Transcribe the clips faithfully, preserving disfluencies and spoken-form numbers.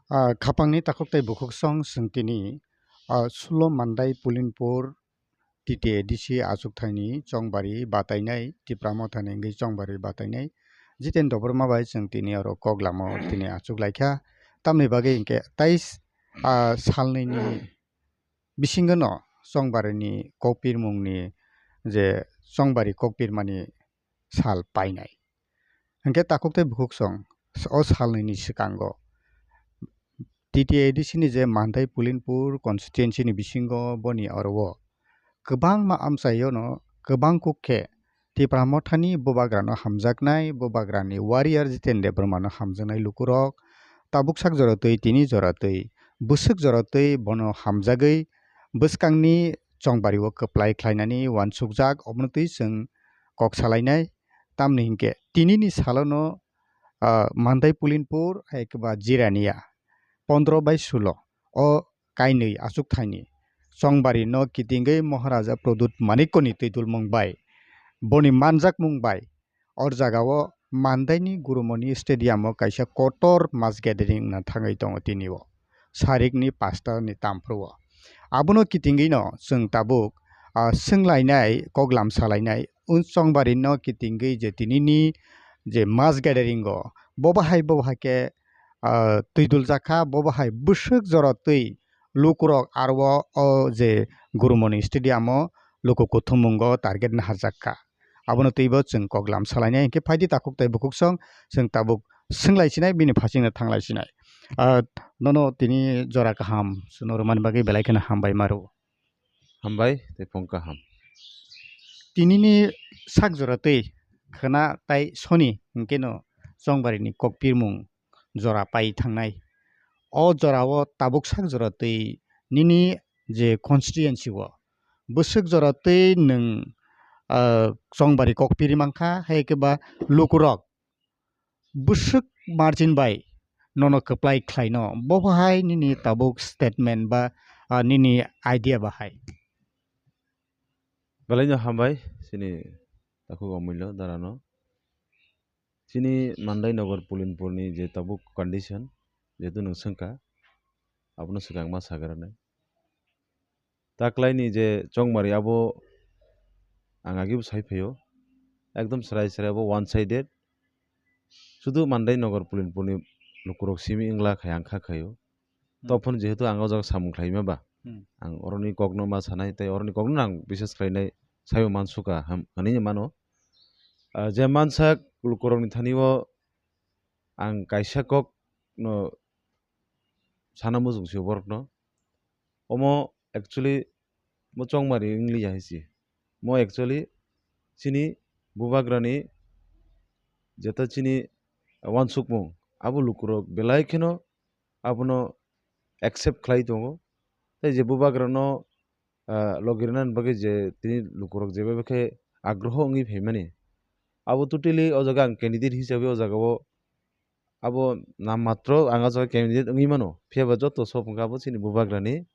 Ah, khapangni takhuk tei bukhuk song chwng tini, ah, sulo Mandai Pulinpur T T A D C achukthani chongbari batainai, Tipra Mothani wngwi chongbari batainai Jiten Debbarma bai chwng tini oro kok lama tini achuk laikha. Tamni bagwi hinkhe tais, ah, salnwini bisingo no chongbarini kokpirmungni je chongbari kokpirmani sal painai. Hinkhe takhuk tei bukhuk song o salnwini swkango T T A D C ni je Mandai Pulinpur constituency ni bisingo boni oro o kwbangma amchaio no kwbang kuk khe Tipra Mothani bubagrano hamjaknai, bubagrani warrior Jiten Debbarmano hamjaknai lukurok tabuk sak jora twi tini jora twi bwswk jora twi bono hamjagwi bwskangni chongbario kwplai khlainani uansukjak, omono twi chwng kok salainai. Tamni hinkhe tinini salono, ah, Mandai Pulinpur hai khe ba Jirania pondro bai sulo o kainwi achukthani chongbari no kitingwi Maharaja Pradyut Manikya ni twidulmung bai boni manjakmung bai o jagao Mandaini Gurumoni Stadium o kaisa kotor mass gathering wngna thangwi tongo tini o sarikni pasta ni tamphru o. Abono kitingwi no chwng tabuk, ah, swnglainai, koklam salainai, chongbari no kitingwi je tinini je mass gathering o bo bahai bo bahai khe, ah, twiduljak kha, bo bahai bwswk jora twi lukurok aro o je Gurumoni Stadium o luku kuthumungo target naharjak kha. Abono twibo chwng koklam salainai, hinkhe phaidi takhuk tei bukhuk song chwng tabuk swnglaichinai, bini phasingno thanglaisinai. Ah, nono tini jora kaham chwngno rwmani bagwi belai kheno hambai ma rwo. Hambai tei phung kaham. Tinini sak jora twi khwna tai soni hinkhe no chongbarini kokpirmung jora pai thangnai. O jorao tabuk sak jora twi nini je constituency o bwswk jora twi nwng, ah, chongbari kokpiri mankha, hai khe ba lukurok bwswk margin bai nono kwplai khlaino, bo bahai nini tabuk statement ba, ah, nini idea bahai? Belai no hambai chini takhuk omwilo darano. Chini Mandai Nagar Pulinpur ni je tabuk condition, jehetu nwng swngkha, abono swkang ma sagrani. Taklaini je chongmari abo ang agi bo sai phaio, ekdom srai srai abo one sided, sudu Mandai Nagar Pulinpur ni lukurok simi wngla khai ang kha khaio. Hmm. Tophon jehetu ang o jaga samung khlaima ba, Hmm. ang oroni kokno ma sanai, tei oroni kokno ang bises khlainai, saio mansuka ham, hwnwi mano. Ah, je mansak lukurokni thani o ang kaisa kok no sana muchung sio borokno. Omo actually mo chongmari wng liya hai se. Mo actually chini bubagrani jeta chini wansukmung abo lukurok belai kheno abono accept khlai tongo. Tei je bubagrano, ah, logi rwnani bagwi je tini lukurok jeba khe agroho wngwi phaimani, abo totally o jaga ang candidate hisabe o jagao abo nam matro ang o jaga candidate wngwi mano. Phiya ba joto sob wngkha abo chini bubagrani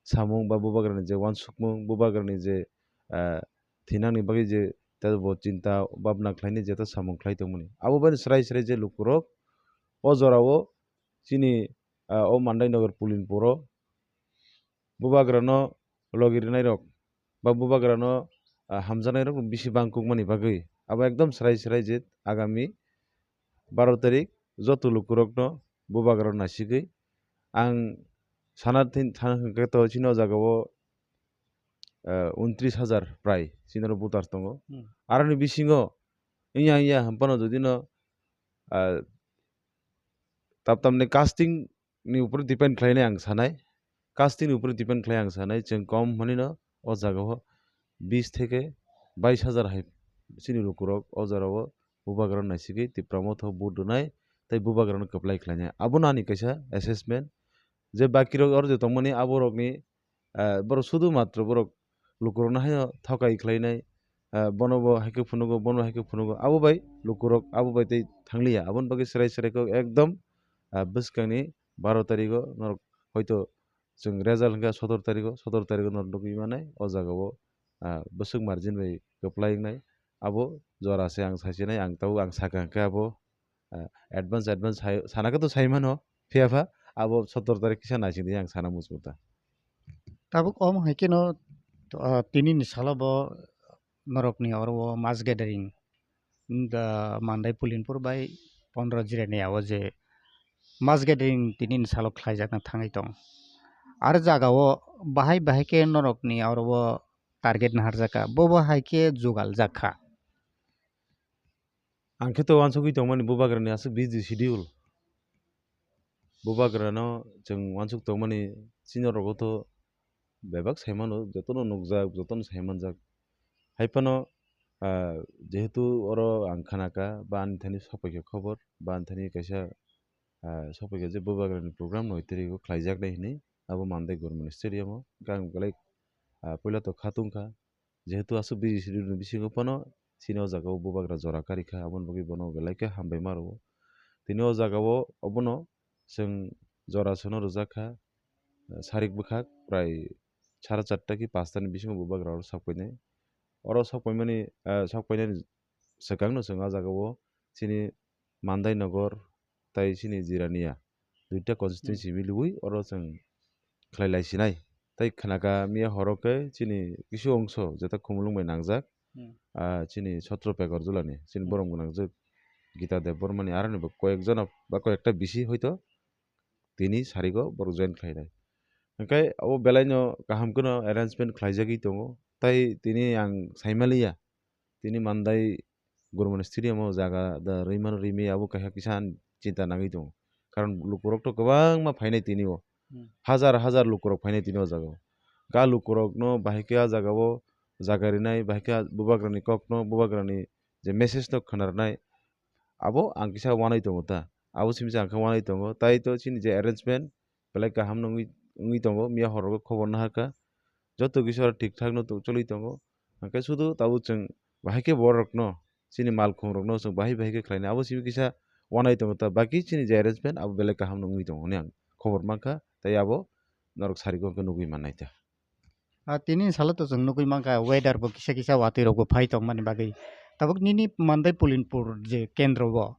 samung ba bubagrani je wansukmung, bubagrani je, ah, thinangni bagwi je tei bo chinta bhabna khlaini jeta samung khlai tongmani. Abo bai srai srai je lukurok o jorao chini, ah, o Mandai Nagar Pulinpuro bubagrano logi rwnairok ba bubagrano, ah, hamjaknairok bisi bangkukmani bagwi abo ekdom srai srai je agami baro tarik joto lukurokno bubagrano naisigwi ang sana thin-, sana hwnkhe to chini o jagao, ah, untris hajar prai chini oro voters tongo. Hmm. Aroni bisingo wngya wngya hwnphano jodi no, ah, tap tamni casting ni upor depend khlainai ang sanai, casting ni upor depend khlai ang sanai, chwng kom hwnwi no o jagao bis theke bais hajar hai chini lukurok o jorao bubagrano naisigwi Tipra Motha o vote rwnai tei bubagrano kwplai khlainai. Abono ani kaisa assessment je bakirok oro je tongmani aborokni, ah, borok sudu matro borok lukurokno haino thokai khlainai, ah, bono bo hai khe phunugo, bono hai khe phunugo. Abo bai lukurok abo bai tei thangliya. Aboni bagwi chwrai chwrai kok ekdom, ah, bwskangni baro tarigo norok hoito chwng result hwnkhe sotor tarigo, sotor tarigo norok nugwi manai o jagao, ah, bwswk margin bai kwplai wngnai. Abo jora se ang saisinai, ang tabuk ang sakha hwnkhe abo, ah, advance, advance sai, sana khe to sai mano, phiya pha Abo sotor tarik kisa naising di ang sana muchungo ta. Tabuk om hai keno, ah, tini ni salo bo norok ni oro o mass gathering, da Mandai Pulinpur bai Pondro Jirania o je mass gathering tini ni salo khlai jakna thangwi tong. Ar jaga o bahai bahai khe norok ni oro o target naharjak kha, bo bo hai khe jugal jak kha. Ang khe to wansugwi tongmani bubagrani aswk busy schedule. Bubagrano chwng wansuk tongmani chini rogo to bebak saimano, jotono nukjak, jotono saimanjak. Haiphano, ah, jehetu oro ang khanaka, ba ani thani sopaikha khobor, ba ani thani kaisa, ah, sopaikha je bubagrani program noi tarigo khlaijaknai hinwi, abo Mandai Government Stadium o, hwnkhe ang belai, ah, puila to kha tongkha. Jehetu aswk busy schedule ni bisingo phano chini o jaga o bubagra jora karikha, aboni bagwi bono belai khe hambai ma rwo. Tini o jaga o obono chwng jora sono rwjak kha, sarik bwkhak prai sara charta ki pasta ni bisingo bubagra oro sok painai. Oro sok paimani, ah, sok painani swkang no chwng o jaga o chini Mandai Nogor, tai chini Jirania duita constituency miliwi oro chwng khlai lai sinai. Tai khnaka miya horo khe chini kisu ongso jeta Khumulwng bai nangjak, Hmm. ah, chini Sotro Pekor Julani, chini Hmm. borom gwnang je Gita Debbarmani aroni bo koyek jona ba koyekta bisi hoito tini sarigo borok join khlainai. Hwnkhe abo belaino kaham kheno arrangement khlaijagwi tongo. Tai tini ang saimaliya, tini Mandai Government Stadium o jaga da rwimano rwimaya abo kaisa kisa chinta nangwi tongo. Karon lukurok to kwbangma phainai tini o. Hmm. Hazar hazar lukurok phainai tini o jaga o. Ka lukurokno bahai khe a jaga o jaga rinai, bahai khe a bubagrani kokno, bubagrani je message no khwnarnai, abo ang kisa wanai tongo ta. Abo simi se ang khe wanai tongo. Tai to chini je arrangement, belai kaham no wngwi, wngwi tongo, miya hor rogo khobor nahar kha. Joto kisa thik thak no to-, choli tongo. Hwnkhe sudu tabuk chwng bahai khe borok no, chini malkhung rok no chwng bahai bahai khe khlainai. Abo simi kisa wanai tongo ta. Baki chini je arrangement abo belai kaham no wngwi tongo hwnwi ang khobor mankha. Tai abo norok sarigo hwnkhe nugwi mannai ta. Ah, tini salo to chwng nugwi mankha weather bo kisa kisa watwi rok bo phai tongmani bagwi. Tabuk nini Mandai Pulinpur je kendro o,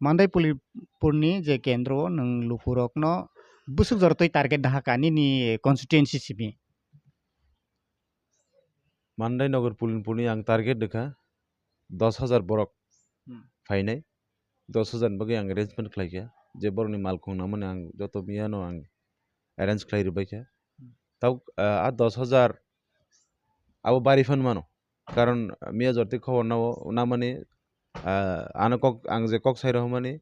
Mandai Pulinpur ni je kendro o nwng lukurokno bwswk jorotwi target daha kha nini constituency simi? Mandai Nagar Pulinpur ni ang target rwkha dos hajar borok Hmm. phainai. Dos hajar ni bagwi ang arrangement khlaikha. Je borokni malkhung nangmani ang joto miyano ang arrange khlai rwbaikha. Hmm. Tabuk, ah, a dos hajar abo bari phan mano. Karon, ah, miya jorti khobor nao, namani, ah, ano kok, ang je kok sai rohormani,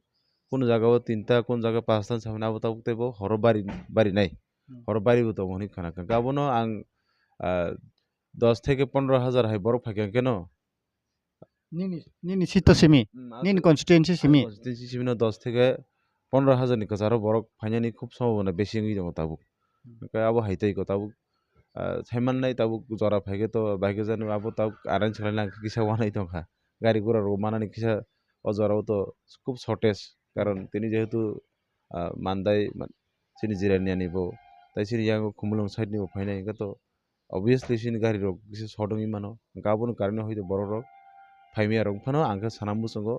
kunu jaga o tinta, kunu jaga pasta samani abo tabuk teibo horo bari, bari nai. Hmm. Horo bari bo tongo hinwi khana kha. Abono ang, ah, dos theke pondro hajar hai borok phaikha keno. Nini, nini sito simi, Hmm, nini constituency simi. Constituency simi no dos theke pondro hajar ni kwcharo borok phainani khub sombhabona besi wngwi tongo tabuk. Hmm. Hwnkhe abo hai tei ko tabuk, ah, saimannai tabuk jora phaikhe to bahai khe jani abo tabuk arrange khlaina ang kisa wanai tongkha. Gari gura rok manani kisa o jora o to khub shortage. Karon tini jehetu, ah, Mandai ma-, chini Jirania ni bo, tai chini yang Khumulwng side ni bo phainai hwnkhe to obviously chini gari rok kisa short wngwi mano. Hwnkhe aboni karone hoito borok rok phaimaya rok phano ang khe sana muchungo,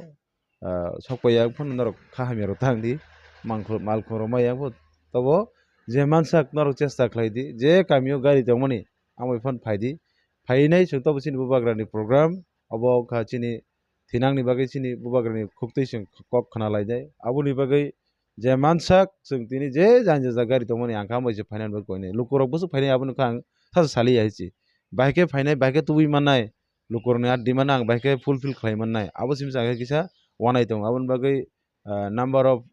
ah, sok pai yang phano norok kha hamya rok tang di, mangkhor-, malkhung rok ma yang phano. Tobo je mansak norok chesta khlai di, je kami o gari tongmani amo phano phai di. Phainai chwng tobo chini bubagra ni program, obo wngkha chini thinang ni bagwi chini bubagra ni khuktwi chwng kok khna lai nai. Aboni bagwi je mansak chwng tini je jang jajak gari tongmani ang kha bai se phainani bagwi koinai. Lukurok bwswk phainai aboni kha ang sasa sali ya hichi. Bahai khe phainai, bahai khe tubui mannai. Lukurokni a demand ang bahai khe fulfill khlai mannai. Abo simi se ang khe kisa wanai tongo. Aboni bagwi, ah, number of,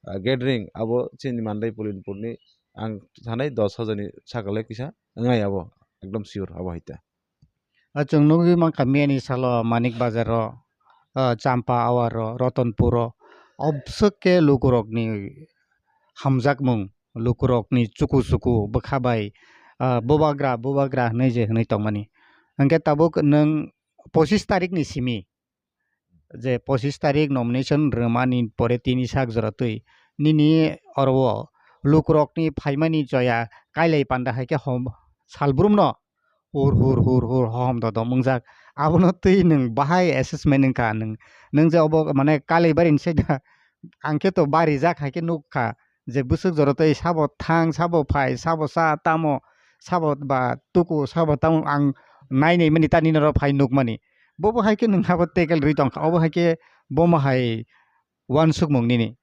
ah, gathering abo chini Mandai Pulinpur ni ang sanai dos hajar ni sakale kisa wngnai abo. Ekdom sure abo hai ta. Ah, chwng nugwi mankha miyani salo Manik Bazar o, ah, Champa Awar o, Ratanpur o, obwswk khe lukurokni hamjakmung, lukurokni chuku chuku bwkha bai, ah, bubagra, bubagra hwnwi je hwnwi tongmani. Hwnkhe tabuk nwng pochis tarik ni simi, je pochis tarik nomination rwmani pore tini sak jora twi nini oro o lukurokni phaimani joya kailai panda hai khe hom salbrumno hur hur hur hur hohom dodom wngjak. Abono twi nwng bahai assessment wngkha nwng, nwng je obo mane kailai bari ni side ang khe to bari jak hai khe nukha. je bwswk jora tei sabo thang, sabo phai, sabo cha tamo, sabo ba tuku, sabo tamo ang nai nai mani tani norok phai nukmani. Bobo hai khe nwng abo tackle rwi tongkha, obo hai khe bomo hai uansukmung nini.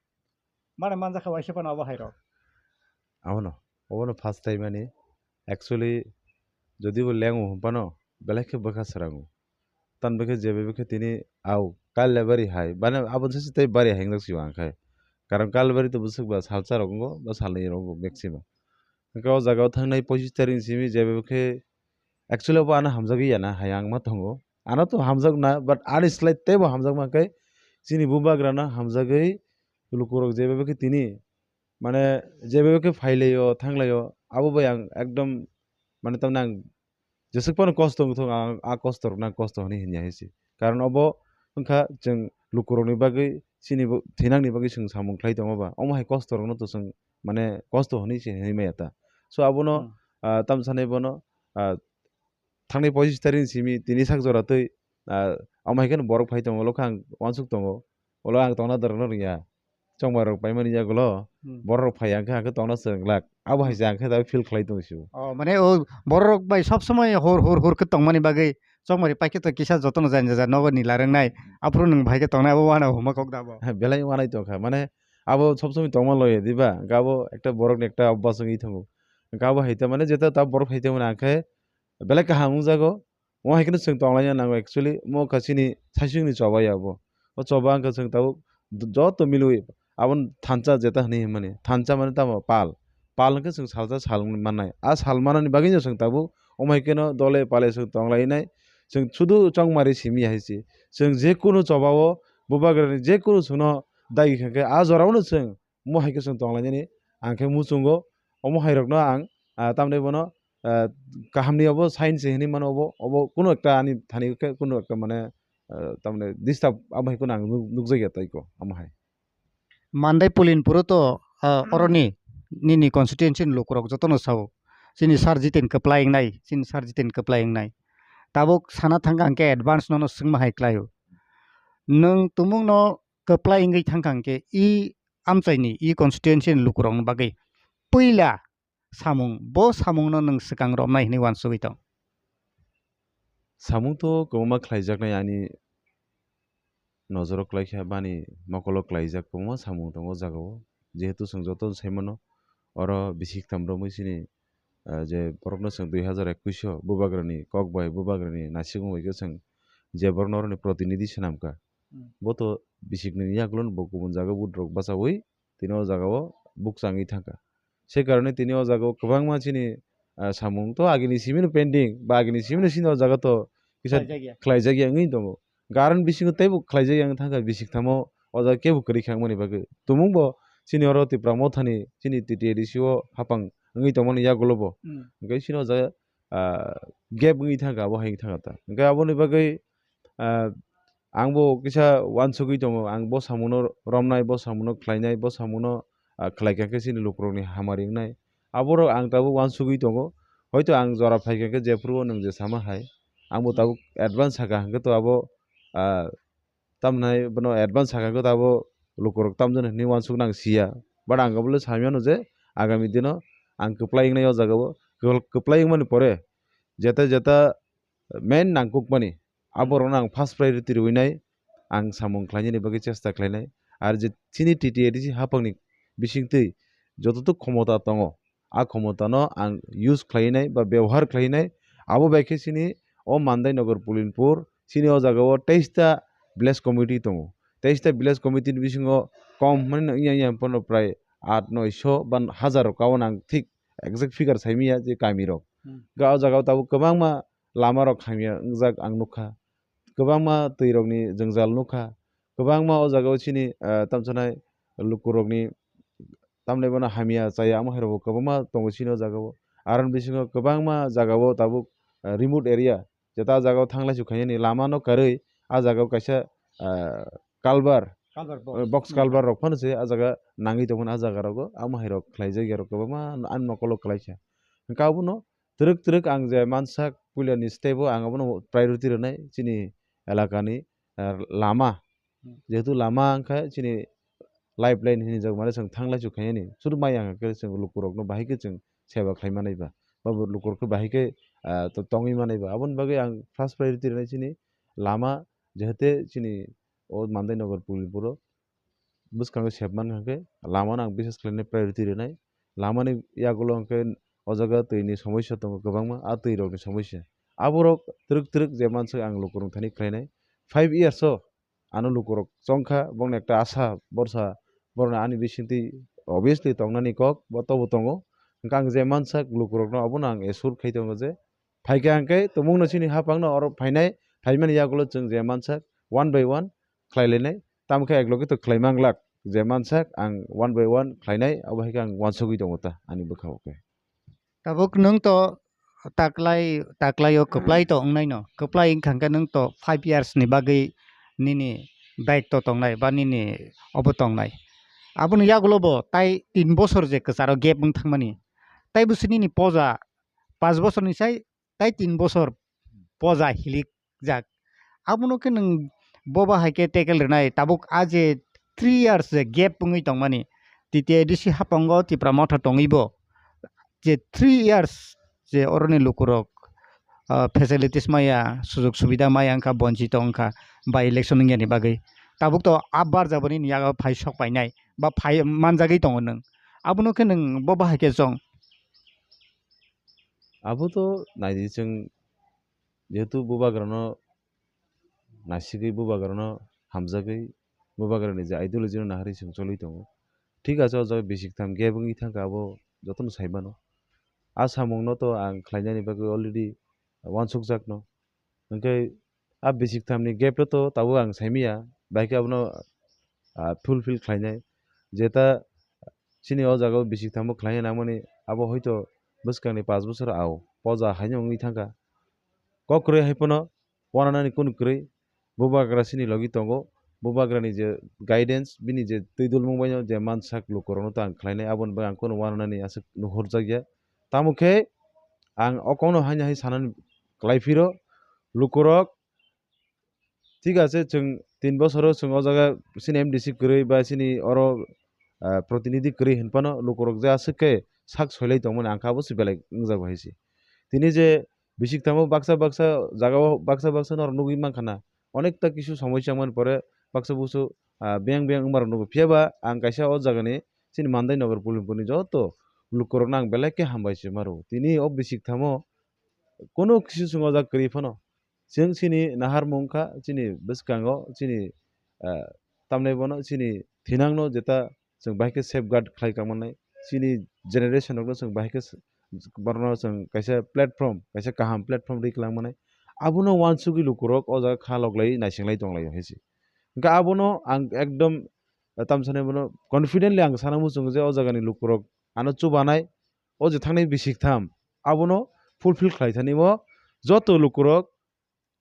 Mane manjakha waisa phano abo hai rok. Abono, obono first time ani. Actually, jodi bo lengo hwnphano, belai khe bwkha swrango. Tan bwkhe jebe bwkhe tini au Kalibari hai, bana aboni sese tei bari hai wngjak sio ang khai. Karon Kalibari to bwswk ba salsa rok wngo, ba salnwi rok wngo maximum. Hwnkhe o jaga o thangnai pochish tarik ni simi jebe bwkhe actually bo ano hamjagwi ya na hai ang ma tongo. Ano to hamjak na, but ani slai teibo hamjak mankhe chini bubagrano hamjagwi lukurok jebe bwkhe tini mane jebe khe phailaio, thanglaio, abo bai ang ekdom mane tamni ang jeswk phano kosto wngthok, ang a kosto rokno ang kosto hwnwi hinya hai se. Karon obo wngkha chwng lukurokni bagwi chini bo thwinangni bagwi chwng samung khlai tongo ba, omo hai kosto rokno to chwng mane kosto hwnwi se hwnwi maya ta. So abono, Hmm. ah, tamo sanai bono, ah, thangnai pochish tarik ni simi tini sak jora twi, ah, omo hai kheno borok phai tongo, ulo khe ang uansuk tongo, ulo ang tongna dorokno rwngya. Chongmai rok paimani yagulo, Hmm. borok rok phai ang khe, ang khe tongna swrwng glak. Abo hai Hmm. se ang khe dawi feel khlai tong sio. Oh, mane o borok rok bai sob somoi hor, hor, hor khe tongmani bagwi chongmari pai khe to kisa jotono jani jani nogo ni larwng nai. Aphuru nwng bai khe tongnai abo wana huma kok da bo. Ha, belai wanai tong kha. Mane abo sob somoi tongma loye diba? Hwnkhe abo ekta borok ni ekta obas wngwi thango. Hwnkhe abo hai ta mane jeta ta borok hai ta mane ang khe belai kaham wngjago. Mo hai kheno chwng tonglaina nango actually, mo kha chini saichungni choba ya bo. O choba wngkha chwng tabuk d-, joto milwi aboni thansa jeta hwnwi hinmani. Thansa mane tamo pal. Pal hwnkhe chwng salsa sal mannai. A sal manani bagwino chwng tabuk omo hai kheno dole pale chwng tonglainai. Chwng sudu chongmari simi hai se. Chwng jekunu choba o bubagrani jekunu chwngno dagi kha khe a jorao no chwng mo hai khe chwng tonglainani ang khe muchungo. Omo hai rokno ang, ah, tamni bono, ah, kahamni obo sign se hinwi mano obo, obo kuno ekta ani thani khe kuno ekta mane, ah, tamni disturb abo hai kuno ang nuk-, nukjakya tei ko omo hai. Mandai Pulinpuro to, ah, oroni nini constituency ni lukurok jotono sao. Chini sir Jiten kwplai wngnai, chini sir Jiten kwplai wngnai. Tabuk sana thangkha hwnkhe advance nono swngma hai klaio. Nwng tumungno kwplai wngwi thangkha hwnkhe i amchaini, i constituency ni lukurokni bagwi puila samung, bo samungno nwng swkang romnai hinwi uansugwi tong? Samung to kwbangma khlaijaknai, ani nojoro klaikha, bani mokolo klaijak kwbangma samung tongo o jagao. Jehetu chwng joto sai mano, oro bisik tham romwi chini, ah, je borokno chwng dui hazar ekush o bubagrani kok bai, bubagrani naisingmo bai khe chwng je borokno oroni protinidhi swnamkha, Hmm. bo to bisikni yagulo bo kubun jaga budrok bachaui tini o jagao bukcha wngwi thangkha. Se karone tini o jagao kwbangma chini, ah, samung to agini simino pending ba agini simino chini o jaga to kisa Khlaijakya. khlaijakya wngwi tongo. Karon bisingo teibo khlaijakya wngwi thangkha bisik thamo o jaga kebo kwrwi kha wngmani bagwi. Tumungbo chini oro Tipra Mothani chini T T A D C o hapang wngwi tongmani yagulobo. Hmm. Hwnkhe chini o jaga, ah, gap wngwi thangkha, abo hai wngwi thangkha ta. Hwnkhe aboni bagwi, ah, Ang bo kisa uansugwi tongo, ang bo samungno romnai, bo samungno khlainai, bo samungno, ah, khlaikha khe chini lukurokni hamari wngnai. Aborok ang tabuk uansugwi tongo. Hoito ang jora phaikha khe jephuru o nwng je sama hai, ang bo Hmm. tabuk advance sakha, hwnkhe to abo, ah, tamnai bono advance sakha khe to abo lukurok tamjani hwnwi uansukna ang siya. But ang abole samyano je agami dino ang kwplai wngnai o jagao. Kwpl-, kwplai wngmani pore jeta jeta main nangkukmani, aborokno ang first priority rwinai, ang samung khlainani bagwi chesta khlainai. Ar je chini T T A D C hapangni bisingtwi jototok khomota tongo, a khomotano ang use khlainai ba bebohar khlainai. Abo bai khe chini o Mandai Nagar Pulinpur, chini o jagao teista village committee tongo. Teista village committee ni bisingo kom hwnmani wngya wngya phano prai at noisho ba hazar rok, abo ang thik exact figure saimanya je kamirok. Hmm. Ga o jagao tabuk kwbangma lama rok hamya wngjak ang nukha, kwbangma twi rokni jwngjal nukha, kwbangma o jagao chini, ah, tamsanai lukurokni tamni bono hamya chaya omo hai rokbo kwbangma tongo chini o jagao. Aroni bisingo kwbangma jagao tabuk, ah, remote area, jeta jagao thanglai su khainani lama no karwi a jagao kaisa, ah, culvert, Culvert box. eh, box Hmm. culvert rok phano se a jaga nangwi tongmani a jaga rogo, omo hai rok khlaijak ya rok kwbangma ani mokolo klaikha. Hwnkhe abono twrwk twrwk ang je mansak puila ni step o ang abono priority rwnai chini elaka ni, eh, lama. Hmm. Jehetu lama wngkha chini lifeline hinwi jak mane chwng thanglai chuk khainani. Suru maya hwnkhe chwng lukurokno bahai khe chwng seba khlai manai ba. Ba bo lukurokno bahai khe, ah, to-, tongwi manai ba. Aboni bagwi ang first priority rwnai chini lama, jehete chini o Mandai Nagar Pulimpuro bwskango sep man hwnkhe lamano ang bises khlainai priority rwnai. Lamani yagulo hwnkhe o jaga twini somosya tongo kwbangma, a twirokni somosya. Aborok twrwk twrwk je mansak ang lukurok thani khlainai. Five years o ano lukurok chongkha, bongni ekta asa borsa, borokni ani bisingtwi obviously tongnani kok, bo tobo tongo. Hwnkhe ang je mansak lukurokno abono ang assure khai tongo je phaikha hwnkhe tumungno chini hapangno oro phainai, phaimani yagulo chwng je mansak one by one khlai lainai, tamo khe ek loge to khlai manglak, je mansak ang one by one khlainai, abo hai khe ang uansugwi tongo ta ani bwkha o khe. Tabuk nwng to taklai, taklai o kwplai to wngnai no, kwplai wngkha hwnkhe nwng to five years ni bagwi nini bike to tongnai ba nini obo tongnai. Aboni yagulo bo tai tin bosor je kwcharo gap wng thangmani, tai busi nini poja panch bosor ni sai tai tin bosor poja hilik jak. Abono khe nwng boba hai khe tackle rwnai, tabuk a je three years je gap wngwi tongmani, T T A D C hapango Tipra Motha tongwi bo je three years je oroni lukurok, ah, facilities maya, sujog subida maya wngkha, bonchito wngkha, by election wngyani bagwi. Tabuk to a barjaboni ni yago phai sok painai ba phai manjagwi tongo nwng. Abono khe nwng boba hai khe chong. Abo to naidi chwng, jehetu bubagrano naisigwi, bubagrano hamjagwi, bubagrani je ideology no naharwi chwng choli tongo. Thik ase, o jaga bisik tham gap wngwi thangkha, abo jotono sai mano. A samungno to ang khlainani bagwi already uansukjakno. Hwnkhe a bisik thamni gap no to tabuk ang saimanya, bahai khe abono, ah, fulfill khlainai. Jeta chini o jaga o bisik thambo khlaina nangmani, abo hoito bwskangni panch bosor ao poja haino wngwi thangkha. Kok kwrwi hai phano wananani kunu kwrwi, bubagra chini logi tongo, bubagrani je guidance, bini je twi dulmung baino je mansak lukurokno to ang khlainai, aboni bagwi ang kunu wananani aswk nuhurjakya. Tamo khe ang o kokno haino hai sanani klai phiro, lukurok, thik ase, chwng tin bosoro chwng o jaga chini M D C kwrwi ba chini oro, ah, protinidhi kwrwi hwn phano lukurok je aswk khe sak soilai tongmani, ang khe abo se belai wngjago hai se. Tini je bisik tamo baksa baksa jagao baksa baksa norok nugwi mankha na, onekta kisu somosya wngmani pore baksa busu, ah, biyang biyang wngmarok nugo. Phiya ba ang kaisa o jagani chini Mandai Nagar Pulimpurni joto lukurokno ang belai khe hambai se maro. Tini o bisik tamo kunu kisu chwng o jaga kwrwi phano. Chwng chini naharmung kha, chini bwskango, chini, ah, tamni bono chini thinangno jeta chwng bahai khe safeguard khlai kang mannai. Chini generation rokno chwng bahai khe s-, borokno chwng kaisa platform, kaisa kaham platform rwi klang mannai. Abono uansugwi lukurok o jaga kha loglaiwi naisinglai tonglaio hai se. Hwnkhe abono ang ekdom, ah, tamsani bono confidently ang sana muchungo je o jagani lukurok ano chubanai, o je thangni bisik tham, abono fulfill khlai thani bo joto lukurok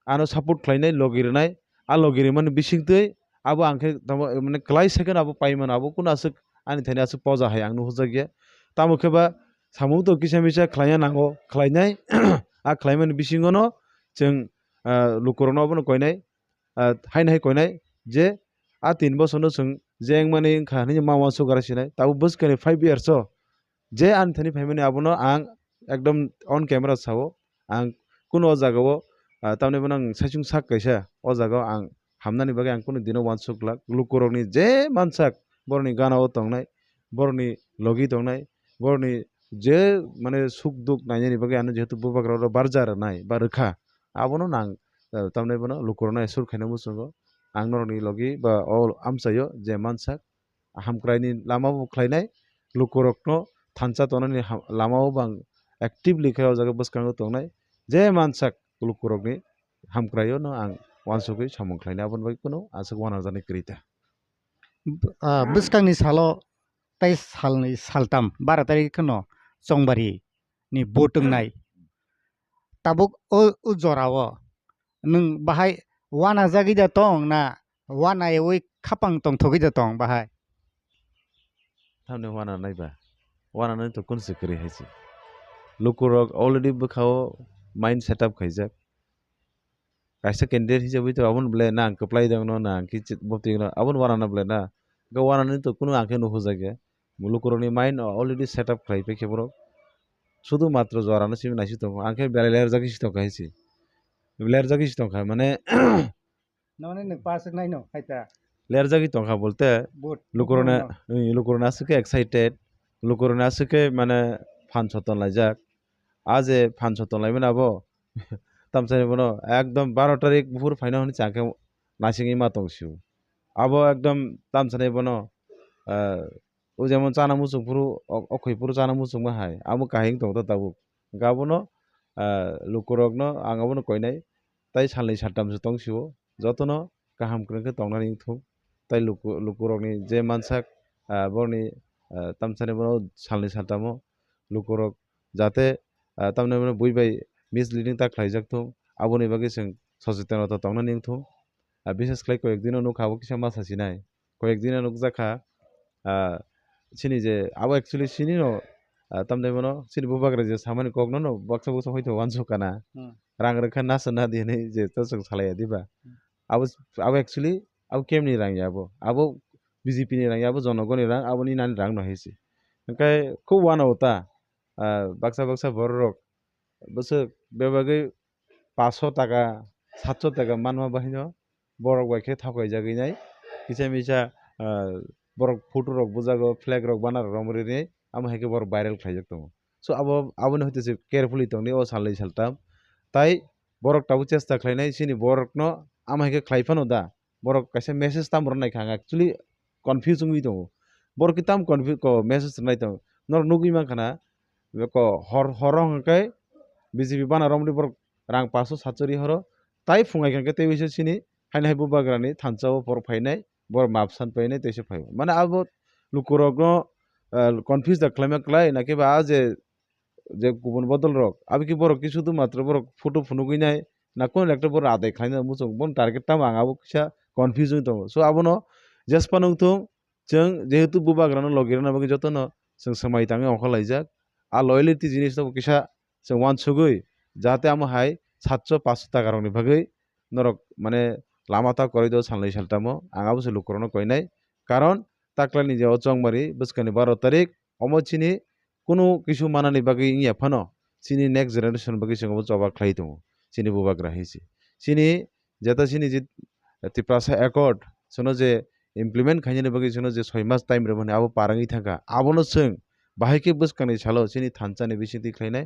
ano support khlainai, logi rwnai, a logi rwmani bisingtwi abo ang khe tamo, mane, kwlai second abo pai mano, abo kunu aswk ani thani aswk poja hai ang nuhurjakya. Tamo khe ba samung to kisa misa khlaina nango, khlainai, a khlaimani bisingono chwng, ah, lukurokno abono koinai, ah, haino hai koinai je a tin bosorno chwng je wngmani wngkha hinwi ma uansuk gra sinai, tabuk bwskangni five years o je ani thani phaimani abono ang ekdom on camera sao, ang kunu o jagao, ah, tamni bono ang saichung sak kaisa o jagao ang hamnani bagwi ang kunu dino uansuk glak, lukurokni je mansak borokni gana o tongnai, borokni logi tongnai, borokni je, mane, suk duk nainani bagwi ano jehetu bubagra oro barja rwnai ba rwkha, abono nang, eh, tamni bono lukurokno assure khaina muchungo ang norokni logi ba o amchaio je mansak hamkraini lama bo khlainai, lukurokno thansa tongnani ha-, lama bo ang actively khe o jaga bwskango tongnai, je mansak lukurokni hamkraio no ang uansugwi samung khlainai, aboni bagwi kunu aswk uanajaknai kwrwi ta. Ah, bwskangni salo tei salni saltam, bara tarik kheno Chongbari ni vote wngnai. Tabuk o, o jorao nwng bahai uanajagwi da tong na uanaiwi khapang tongthogwi da tong bahai? Tamni uananai ba? Uananai to kunsi kwrwi hai se. Lukurok already bwkhao mind setup khaijak. Kaisa candidate hisabwi to aboni belai na ang kwplai dongno, na ang khe botwi no, aboni uanana belai na Hwnkhe wanani to kunu ang khe nuhujak ya. Lukurokni mind already set up khlai paikhe borok. Sudu matro jorano simi naisik tongo. Ang khe belai lerjagwi si tongkha hai se. Lerjagwi si tongkha mane Noni nwng pass wngnaino, hai ta. Lerjagwi tongkha bolte Vote lukurokno, tongkha. Lukurokno aswk khe excited, lukurokno aswk khe mane phan soton laijak. A je phan soton laimani abo tamsani bono ekdom baro tarik buphuru phaino hwnwi chang khe naisingwi ma tong sio. Abo ekdom tamsani bono, ah, o jemon chana muchung phuru, o, okhoi phuru chana muchungma hai, amo kahai wng tong ta tabuk. Hwnkhe abono, ah, lukurokno ang abono koinai, tai salnwi saltamse tong sio, jotono kaham kwrwng khe tongnani wngthung. Tai luku-, lukurokni je mansak, ah, borokni, ah, tamsani bono salnwi saltamo lukurok jate, ah, tamni bono bui bai misleading ta khlaijak thung, aboni bagwi chwng sochetonota tongnani wngthung. Ah, bises khlai koyek dino nukha abo kisa masa sinai. Koyek din nukjak kha, ah, chini je abo actually chini no, ah, tamni bono chini bubagra je samani kokno no baksa baksa hoito uansuk kana. Hmm. Rang rwkha nasa nadi hinwi je to chwng salai ya diba? Hmm. Abo, abo actually abo kemni rang ya abo. Abo B J P ni rang ya abo, jonogoni rang, abo ni nani rang no hai se. Hwnkhe khub uanao ta, ah, baksa baksa borok rok bwswk bebagwi paanch sho taka, saat sho taka manma bahaino borok bai khe thok kaijagwi nai. Kisa misa, ah, borok photo rok bujago, flag rok, banner rok romwi rwdi, amo hai khe borok viral khlaijak tongo. So abo, aboni hoite se carefully tongdi o salnwi saltam. Tai borok tabuk chesta khlainai chini borokno amo hai khe khlai phano da. Borok kaisa message tamo rwna nai kha, ang actually confuse wngwi tongo. Borok khe tamo confuse ko message rwnai tongo. Norok nugwi mankha na, ko hor, horo hwnkhe B J P bana romdi borok rang paanch sho saat sho ri horo. Tai phungai kha khe tei uisa chini haino hai bubagrani thansa o borok phainai, borok map san painai teisa phai. Mane abo lukurokno, ah, confuse da khlaima klai, nakhe ba a je je kubun bodol rok, abo khe borok khe sudu matro borok photo phunugwi nai, na kon ekta borok adai khlaina muchung, bon target tamo ang abo kisa confuse wng tongo. So abono jespa nung thung, chwng jehetu bubagrano logi rwna bagwi jotono chwng swmai tangwi ongkhor laijak. A loyalty jinis no kisa chwng uansugwi, jahate amo hai saat sho paanch sho taka rokni bagwi norok mane lama ta kwrwi do salnwi saltamo, ang abo se lukurokno koinai. Karon taklani je o chongmari bwskangni baro tarik, omo chini kunu kisu manani bagwi wngya phano, chini next generation bagwi chwng obo choba khlai tongo, chini bubagra hai se. Chini jeta chini je Tiprasa Accord, chwngno je implement khainani bagwi chwngno je soi mas time rwmani abo parangwi thangkha, abono chwng bahai khe bwskangni salo chini thansa ni bisingtwi khlainai.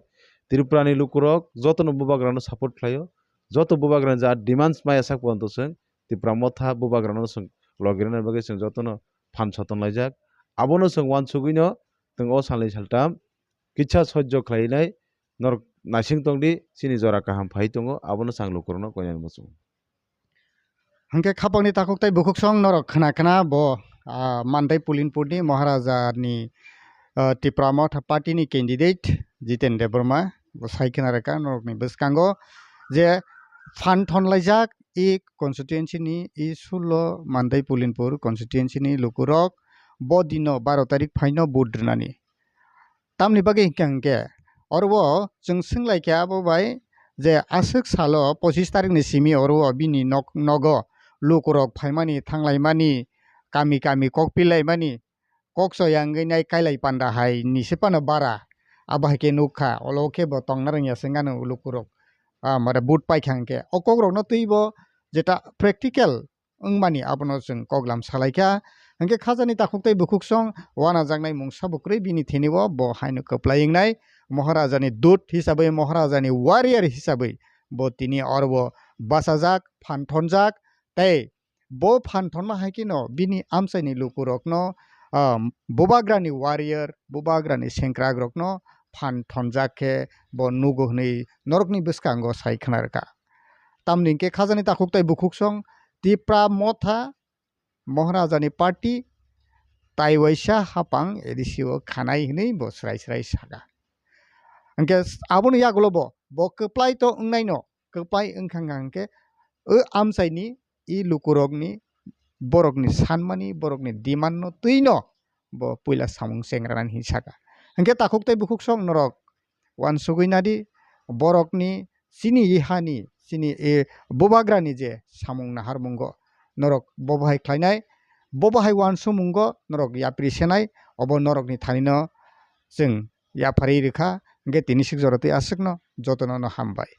Tripura ni lukurok jotono bubagrano support khlaio, joto bubagrani ja demands maya sak porjonto chwng Tipra Motha bubagrano chwng logi rwna bagwi chwng jotono phan soton laijak. Abono chwng uansugwino chwng o salnwi saltam kisa sojjo khlainai norok naising tongdi, chini jora kaham phai tongo, abono chwng lukurokno koinani muchungo. Hwnkhe khapangni takhuk tei bukhuksong norok khna khna bo, ah, Mandai Pulinpurni Maharaja ni, ah, Tipra Motha party ni candidate Jiten Debbarma bo sai khna rwkha norokni bwskango je phan thon laijak i constituency ni, i sullo Mandai Pulinpur constituency ni lukurok bo dino baro tarik phaino vote rwnani. Tamni bagwi hwnkha hwnkhe oro o chwng swnglaikha abo bai je aswk salo pochis tarikni simi oro o bini nok, nogo lukurok phaimani, thanglaimani, kami kami kok pilaimani, kok soya wngwi nai kailai panda hai ni se phano bara. Abo hai khe nukha, olo khe bo tongna rwngya se wngano lukurok, ah, mare vote paikha hwnkhe. O kokrokno twibo jeta practical wngmani abono chwng koklam salaikha. Hwnkhe khajani takhuk tei bukhuksong wanajaknai mungsa bo kwrwi bini thini o bo haino kwplai wngnai. Maharajani dut hisabwi, Maharajani warrior hisabwi bo tini oro o bachajak, phan thonjak tei bo phan thonma hai kheno bini amchaini lukurokno, ah, bubagrani warrior, bubagrani sengkrakrokno phan thonjak khe bo nugo hwnwi norokni bwskango sai khna rwkha. Tamni hwnkhe khajani takhuk tei bukhuksong Tipra Motha Maharajani party taiwaisa hapang A D C o khanai hwnwi bo srai srai saka. Hwnkhe aboni yagulo bo, bo kwplai to wngnaino, kwplai wngkha hwnkhe o amchaini i lukurokni, borokni sanmani, borokni demand no twino bo puila samung chengrani hinwi saka. Hwnkhe takhuk tei bukhuksong norok uansugwi nadi, borokni chini i hani, chini i bubagrani je samung naharmungo norok bo bahai khlainai, Bo bahai uansukmungo norok yapri senai, obo norokni thanino chwng yapharwi rwkha. Hwnkhe tini sik jora twi aswkno jotono'-no hambai.